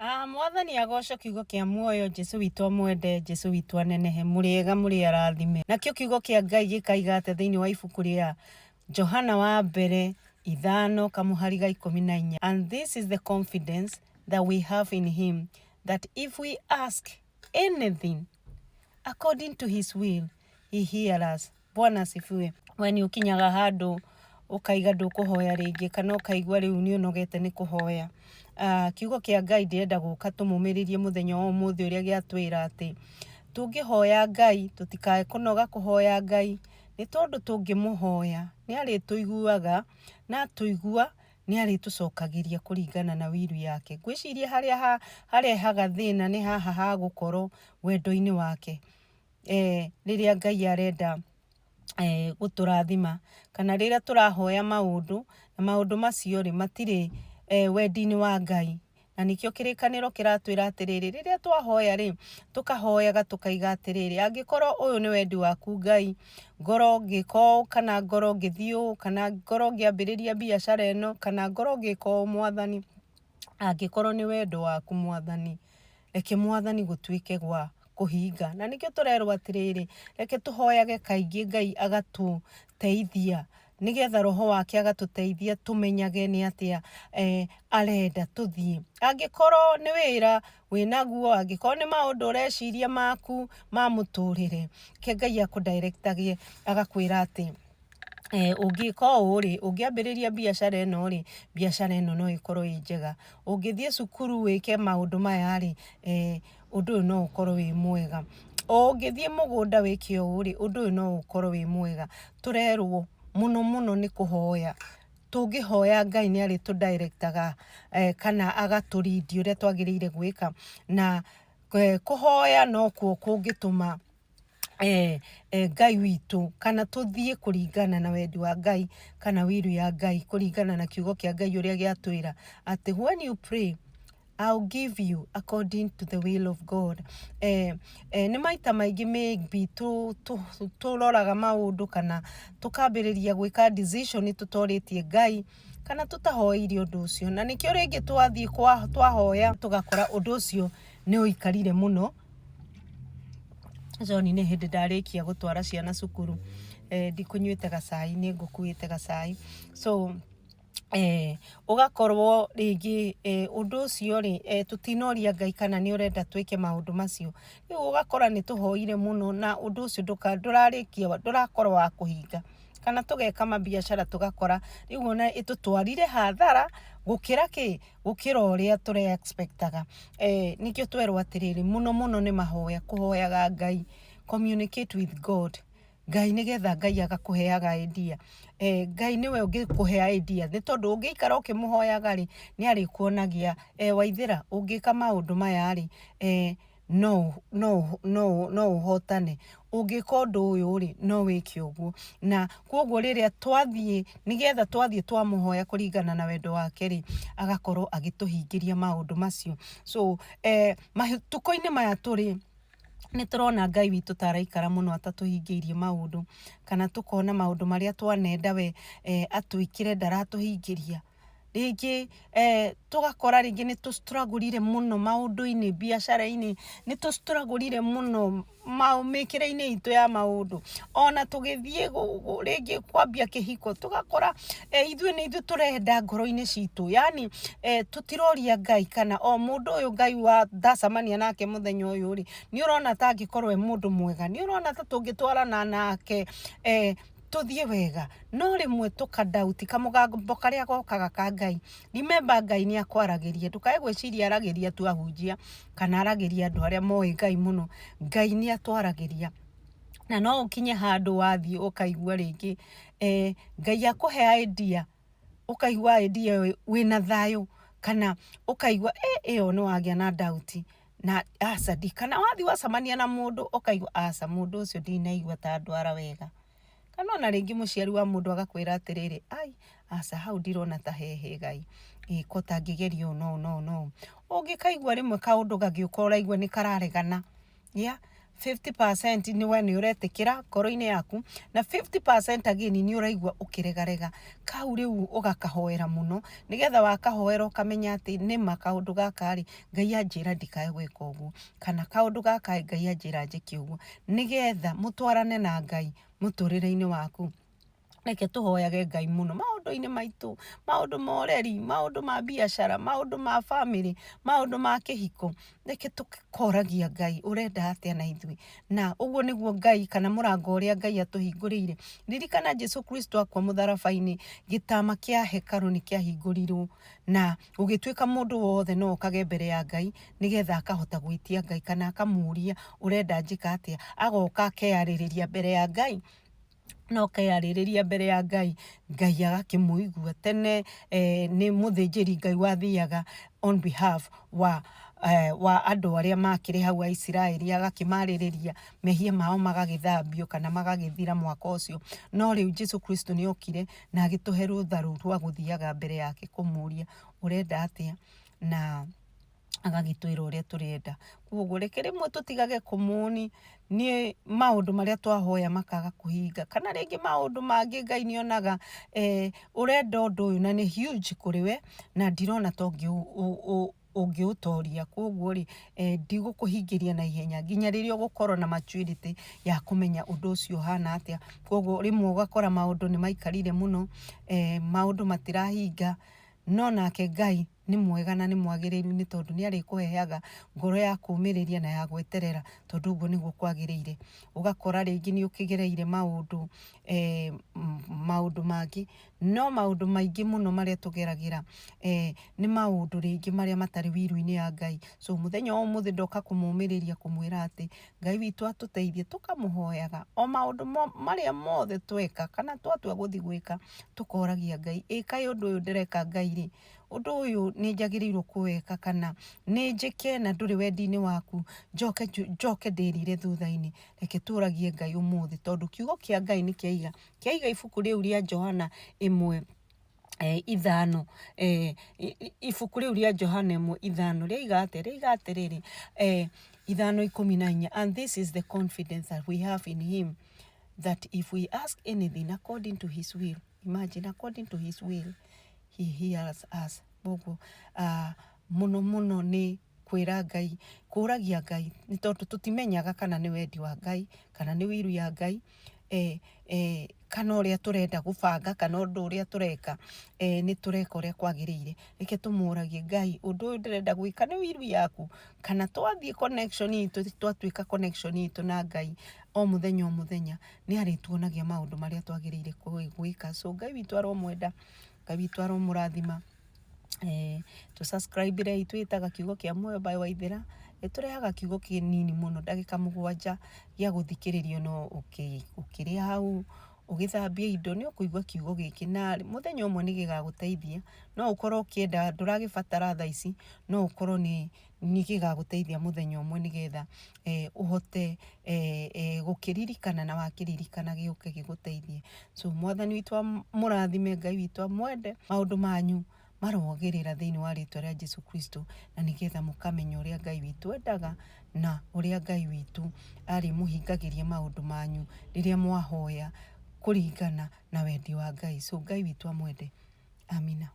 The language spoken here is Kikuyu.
Ah, mwathani agocwo kiugo kĩa muoyo Jesu witũ amwende Jesu witũ anenehe mũrĩega mũrĩ arathime. Nakĩo kiugo kĩa Ngai gĩkaiga atĩ thĩinĩ wa ibuku rĩa Johana wa mbere 5 kamũhari ga 14, and this is the confidence that we have in him, that if we ask anything according to his will, he hears us. Bwana asifiwe. We nĩ ũkinyaga handũ ũkaiga ndũkũhoya rĩngĩ kana ũkaigua rĩu nĩ ũnogete nĩ kũhoya. Kiugo kĩa Ngai ndĩrenda gũka tũmũmĩrĩrie mũthenya wa ũmũthĩ ũrĩa gĩatwĩra atĩ tũngĩhoya Ngai tũtikae kũnoga kũhoya Ngai, nĩ tondũ tũngĩmũhoya nĩ arĩtũiguaga na atũigua nĩ arĩtũcokagĩria kũringana na will yake. Ngwĩciria harĩa harehaga thĩna nĩ haha ha gũkorwo wendo-inĩ wake. Rĩrĩa Ngai arenda gũtũrathima kana rĩrĩa tũrahoya maũndũ na maũndũ macio rĩ matirĩ wendi-inĩ wa Ngai. Na nĩkĩo kĩrĩkanĩro kĩratwĩra atĩrĩrĩ, rĩrĩa twahoya rĩ, tũkahoyaga tũkaiga atĩrĩrĩ, angĩkorwo ũyũ nĩ wendi waku Ngai, ngorwo ngĩka ũũ kana ngorwo ngĩthiĩ ũũ kana ngorwo ngĩambĩrĩria biacara ĩno kana ngorwo ngĩka ũũ Mwathani, angĩkorwo nĩ wendo waku Mwathani, reke Mwathani gũtuĩke gwa kũhinga. Na nĩkĩo tũrerwo atĩrĩrĩ, reke tũhoyage kaingĩ Ngai agatũteithia nĩgetha roho wake agatũteithia tũmenyage nĩ atĩa arenda tũthiĩ. Angĩkorwo nĩ wĩra wĩnaguo, angĩkorwo nĩ maũndũ ũreciria maku ma mũtũrĩre, reke Ngai akũ direct agie agakwĩra atĩ ũngĩka ũũ rĩ, ũngĩambĩrĩria biacara ĩno rĩ, biacara ĩno no ĩkorwo ĩ njega. Ũngĩthiĩ cukuru wĩke maũndũ maya rĩ, ũndũ ũyũ no ũkorwo wĩ mwega. Ũngĩthiĩ mũgũnda wĩke ũũ rĩ, ũndũ ũyũ no ũkorwo wĩ mwega. Tũrerwo mũno mũno nĩ kũhoya. Tũngĩhoya Ngai nĩ arĩtũ direct aga kana agatũ lead ũrĩa twagĩrĩire gwĩka. Na kũhoya nokuo kũngĩtũma Ngai witũ kana tũthiĩ kũringana na wendi wa Ngai kana will ya Ngai kũringana na kiugo kĩa Ngai ũrĩa gĩatwĩra atĩ when you pray, I'll give you according to the will of God. Nĩ maita maingĩ maybe tũroraga maũndũ kana tũkambĩrĩria gwĩka decision tũtorĩtie Ngai kana tũtahoeire ũndũ ũcio, na nĩkĩo rĩngĩ twathiĩ twahoya tũgakora ũndũ ũcio nĩ ũikarire mũno. John nĩ hĩndĩ ndarĩkia gũtwara ciana cukuru, ndikũnyuĩte gacai, nĩ ngũkuĩte gacai. So ũgakorwo rĩngĩ ũndũ ũcio rĩ, tũtinoria Ngai kana nĩ ũrenda twĩke maũndũ macio. Rĩu ũgakora nĩ tũhoire mũno na ũndũ ũcio ndũrarĩkia, ndũrakorwo wa kũhinga. Kana tũgeka mabiacara tũgakora rĩu ona ĩtũtwarire hathara gũkĩra kĩ? Gũkĩra ũrĩa tũre expect aga. Nĩkĩo twerwo atĩrĩrĩ, mũno mũno nĩ mahoya, kũhoyaga Ngai, communicate with God. Ngai nĩgetha Ngai agakũheaga idea. Ngai nĩwe ũngĩkũhe idea nĩ tondũ ũngĩikara ũkĩmũhoyaga rĩ, nĩ arĩkuonagia, Waithĩra, ũngĩka maũndũ maya rĩ, no no no no ũhotane. Ũngĩka ũndũ ũyũ rĩ, no wĩke ũguo. Na koguo rĩrĩa twathiĩ, nĩgetha twathiĩ twamũhoya kũringana na wendo wake rĩ, agakorwo agĩtũhingĩria maũndũ macio. So matukũ-inĩ maya tũrĩ, nĩ tũrona Ngai witũ ta araikara mũno atatũhingĩirie maũndũ, kana tũkona maũndũ marĩa twanenda we atwĩkĩre ndaratũhingĩria. Rĩngĩ tũgakora rĩngĩ nĩ tũ struggle mũno maũndũ-inĩ, biacara-inĩ, nĩ tũ struggle mũno mĩkĩre-inĩ itũ ya maũndũ. Ona tũgĩthiĩ rĩngĩ kwambia kĩhiko, tũgakora ithuĩ nĩ ithuĩ tũrenda ngoro-inĩ citũ, yaani tũtiroria Ngai kana o mũndũ ũyũ Ngai wa ndacemania nake mũthenya ũyũ rĩ, nĩ ũrona ta angĩkorwo e mũndũ mwega, nĩ ũrona ta tũngĩtwarana nake tũthiĩ wega. No rĩmwe tũka doubt kamũgambo karĩa gokaga ka Ngai. Remember Ngai nĩ akwaragĩria, ndũkae gwĩciria aragĩria tu ahunjia kana aragĩria andũ arĩa moĩ Ngai mũno. Ngai nĩ atwaragĩria. Na no ũkinye handũ wathiĩ ũkaigua rĩngĩ Ngai akũhe idea, ũkaigua idea ĩyo wĩna thayũ kana ũkaigua ĩyo nĩ wagĩa na doubt na aca, kana wathiĩ wacemania na mũndũ ũkaigua aca, mũndũ ũcio ndinaigua ta ndwara wega. Kana ona rĩngĩ mũciari wa mũndũ agakwĩra atĩrĩrĩ, ai, aca, hau ndirona ta he hega ĩ, ko tangĩgeria ũũ na ũũ na ũũ na ũũ. Ũngĩkaigua rĩmwe kaũndũ gagĩũka ũraigua nĩ kararegana, yeah, 50% nĩ we nĩ ũretĩkĩra ngoro-inĩ yaku na 50% again nĩ ũraigua ũkĩregarega. Kau rĩu ũgakahoera mũno nĩgetha wakahoera ũkamenya atĩ nĩma kaũndũ gaka rĩ, Ngai anjĩra ndikae gwĩka ũguo, kana kaũndũ gaka Ngai anjĩra njĩke ũguo, nĩgetha mũtwarane na Ngai mũtũrĩre-inĩ waku. Reke tũhoyage Ngai mũno maũndũ-inĩ maitũ, maũndũ ma ũreri, maũndũ ma biacara, maũndũ ma bamĩrĩ, maũndũ ma kĩhiko. Reke tũkoragia Ngai ũrenda atĩa na ithuĩ, na ũguo nĩguo Ngai kana mũrango ũrĩa Ngai atũhingũrĩire. Ririkana Jesu Kristo akua mũtharaba-inĩ, gĩtama kĩa hekarũ nĩ kĩahingũrirwo na gũgĩtuĩka mũndũ wothe no okage mbere ya Ngai nĩgetha akahota gwĩtia Ngai kana akamũria ũrenda njĩka atĩa, agoka akeyarĩrĩria mbere ya Ngai na ũkeyarĩrĩria mbere ya Ngai, Ngai agakĩmũigua. Tene nĩ mũthĩnjĩri Ngai wathiaga on behalf wa wa andũ arĩa makĩrĩ hau a Isiraeli agakĩmarĩrĩria mehia mao magagĩthambio kana magagĩthira mwaka ũcio. No rĩu Jesu Kristo nĩ okire na agĩtũhe rũtha rũu rwa gũthiaga mbere yake kũmũria ũrenda atĩa na agagĩtwĩra ũrĩa tũrenda. Koguo reke rĩmwe tũtigage kũmũni nĩ maũndũ marĩa twahoya makaga kũhinga, kana rĩngĩ maũndũ mangĩ Ngai nĩ onaga ũrenda ũndũ ũyũ na nĩ huge kũrĩ we na ndirona ta ũngĩũtoria, koguo rĩ ndigũkũhingĩria na ihenya nginya rĩrĩa ũgũkorwo na maturity ya kũmenya ũndũ ũcio ũhana atĩa. Koguo rĩmwe ũgakora maũndũ nĩ maikarire mũno, maũndũ matirahinga, no nake Ngai nĩ mwega na nĩ mwagĩrĩru nĩ tondũ nĩ arĩkũheaga ngoro ya kũũmĩrĩria na ya gweterera tondũ ũguo nĩguo kwagĩrĩire. Ũgakora rĩngĩ nĩ ũkĩgereire maũndũ maũndũ mangĩ, no maũndũ maingĩ mũno marĩa tũgeragĩra nĩ maũndũ rĩngĩ marĩa matarĩ will-inĩ ya Ngai. So mũthenya wa ũmũthĩ ndoka kũmũmĩrĩria kũmwĩra atĩ Ngai witũ atũteithie tũkamũhoyaga o maũndũ marĩa mothe tweka kana twatua gũthiĩ gwĩka, tũkoragia Ngai, ĩ kaĩ ũndũ ũyũ ndĩreka Ngai rĩ, ũndũ ũyũ nĩ njagĩrĩirwo kũwĩka kana nĩ njĩke na ndũrĩ wendi-inĩ waku, njoke njoke ndĩrire thutha-inĩ. Reke tũragie Ngai ũmũthĩ tondũ kiugo kĩa Ngai nĩ kĩaiga, kĩaiga ibuku rĩu rĩa Johana 1 ithano, ibuku rĩu rĩa Johana 1:5 rĩaiga atĩa? Rĩaiga atĩrĩrĩ, 5:14, and this is the confidence that we have in him, that if we ask anything according to his will, imagine, according to his will, he hears us. Koguo mũno mũno nĩ kwĩra Ngai, kũragia Ngai nĩ tondũ tũtimenyaga kana nĩ wendi wa Ngai, kana nĩ will ya Ngai, kana ũrĩa tũrenda gũbanga kana ũndũ ũrĩa tũreka nĩ tũreka ũrĩa kwagĩrĩire. Reke tũmũragie Ngai ũndũ ũyũ ndĩrenda gwĩka nĩ will yaku, kana twathiĩ connection itũ twatuĩka connection itũ na Ngai o mũthenya o mũthenya nĩ arĩtuonagia maũndũ marĩa twagĩrĩire gwĩka. So Ngai witũ aromwenda, Ngai witũ aromũrathima. Tũ subscribe rei twĩtaga Kiugo kĩa Muoyo by Waithera. Nĩ tũrehaga kiugo kĩnini mũno ndagĩka 7 gĩa gũthikĩrĩrio no ũkĩrĩa hau ũgĩthambia indo nĩ ũkũigua kiugo gĩkĩ na mũthenya ũmwe nĩ gĩgagũteithia. No ũkorwo ũkĩenda ndũragĩbatara thaa ici, no ũkorwo nĩ gĩgagũteithia mũthenya ũmwe nĩgetha ũhote gũkĩririkana na wakĩririkana gĩũke gĩgũteithie. So Mwathani witũ amũrathime, Ngai witũ amwende, maũndũ manyu marogĩrĩra thĩinĩ wa rĩtwa rĩa Jesu Kristo, na nĩgetha mũkamenya ũrĩa Ngai witũ endaga na ũrĩa Ngai witũ arĩmũhingagĩria maũndũ manyu rĩrĩa mwahoya kũringana na wendi wa Ngai. So Ngai witũ amwende. Amina.